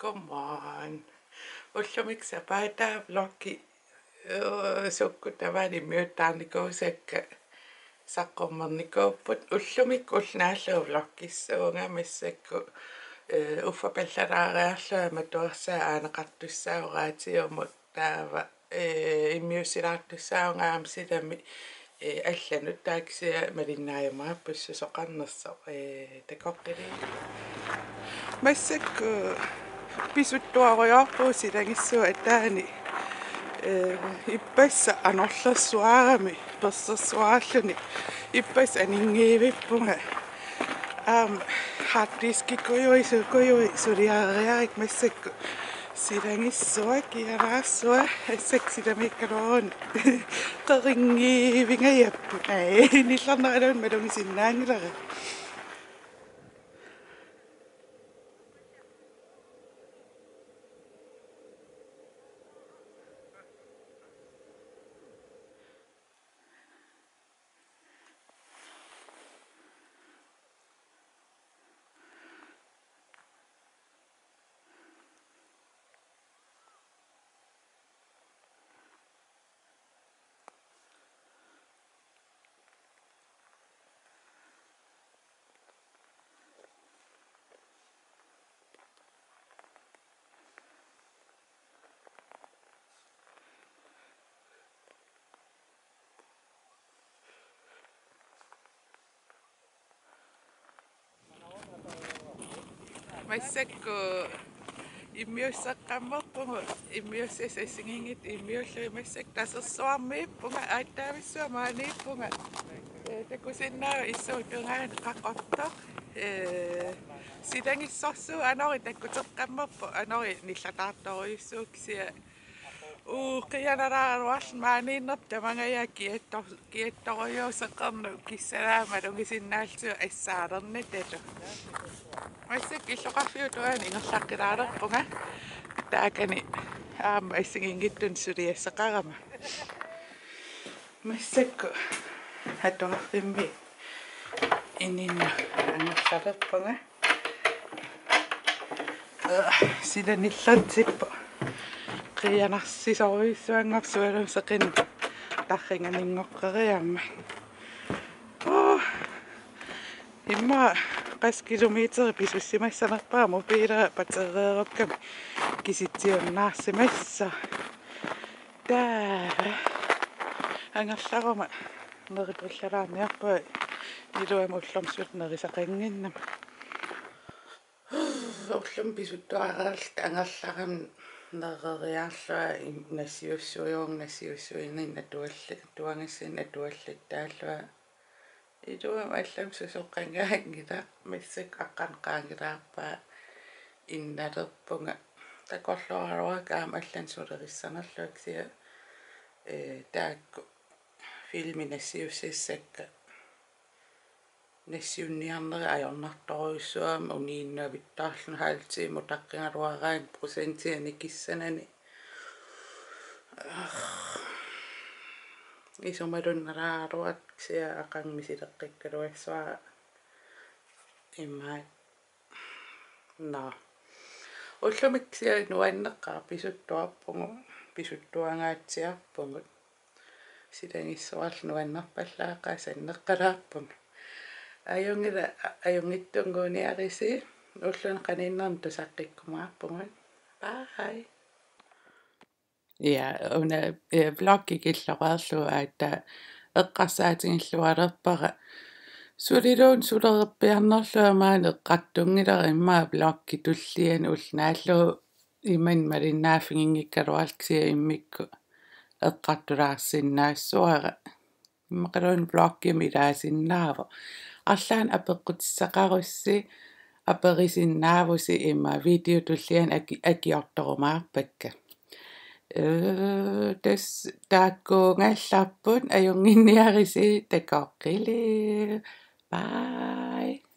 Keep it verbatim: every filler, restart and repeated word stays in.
Come on. Ullumi sapaatip-aap vlogi, øh, sukkut tamaani immiuttaarnikuusakka saqqummernikuupput. Ullumi ulloq naallugu vlogissaanga massakkut, øh, uffa pallalaariarlunga matuarsaa aaneqartussaavoq raatiumut taava, øh, immiussilaartussaavunga aamma silami, øh, allanut taava kisianni malinnaajumaarpusi susoqarnersoq, øh, takoqqili. Massakkut, øh, pisuttuarujoorpugut silagissuaq ataani, øh, ippassaq anorlersuarami persersuarluni ippassaq aninngiivippunga. Aamma harddiskikujui sukkujui suliareriarik massakkut silagissuaq kialaarsuaq assakka silamiikkaluarluni qerinngiivingajapput. Ai, nillerneralun malugisinnaanngilara. Massakkut immiusseqqammerpugut, immiussassat assigiinngitsut immiullugit massakkut Tasersuarmiippunga, aatsaavissuaq maaniippunga. Ee, takusinnaavat issuup tungaani qaqortoq. Ee, silagissorsuuvoq, anori takuteqqammerpoq, anori nillataartorujussuuvoq kisianni. Uu, qianaraluarluni maaniinnerput tamangajaat kiattor-, kiattorujuuseqarnut kissalaaq malugisinnaallugu assaalernittut. Massakkut illoqarfiup tungaani ingerlaqqilaalerpunga. Taakani aamma assigiinngitsunik suliassaqarama. Massakkut atuarfimmi ininni angerlalerpunga. Sila nillertippoq. Qianarsisorujussuanngorpoq sualummik seqineq tarringaninngoreriarmat. Uu. Immaqa qassit kilometerit pisussimassanerpara mobiilera battereerukkami kisitsiunnaarsimassaaq. Taava angerlaruma neripullalaarniarpunga iluamik ullormut suli nerisaqannginnama. Ullumi pisuttuaraluarluta angerlarama nereriarlunga im-, nassiussuivunga, nassiussuinermik atualli-, atuagassinnut atuallittaallunga. Iluamik allamik susoqangaanngilaq, massakkut aqqaneq qaangilaarpaa innalerpunga. Takorlooraluarakku aamma allanut sulerissanerlunga kisianni, ee, taakku filmit nassiussassakka. Nassiunniarnerit ajornartorujussuugami uniinnavittaarluni halv time utaqqigaluaraanni procentia nikissanani. Isumalunnaraluarpoq kisianni aqagu misileqqikkaluassuara imaat. Nå. Ullumi kisianni nuanneqaaq pisuttuarpugut, pisuttuangaatsiarpugut. Silagissuarlu nuannerpallaaqaaq, sanneqqalaarpunga. Ajunngilaq, ajunngitsunnguuniarisi, ulluni qaninnerni tusaqqikkumaarpugut. Bye. Ja, una, eh, vlogi killoreerlugu aatsaat eqqarsaatigilluarpara. Suliluunniit sulerpiarnerlunga maani eqqartunngilara, immaqa vlogi tulliani ulloq naallugu imannak malinnaaffiginngikkaluarlunga kisianni immikkut eqqartulaarsinnaassuara. Immaqaluunniit vlogimik ilaasinnaavoq. Arlaannik apeqqutissaqarussi, aperisinnaavusi, immaqa video tulliani aki-, akiortorumaarpakka. Ee, tassa taakkuugallarput, ajunnginniarisi, takoqqili. Bye.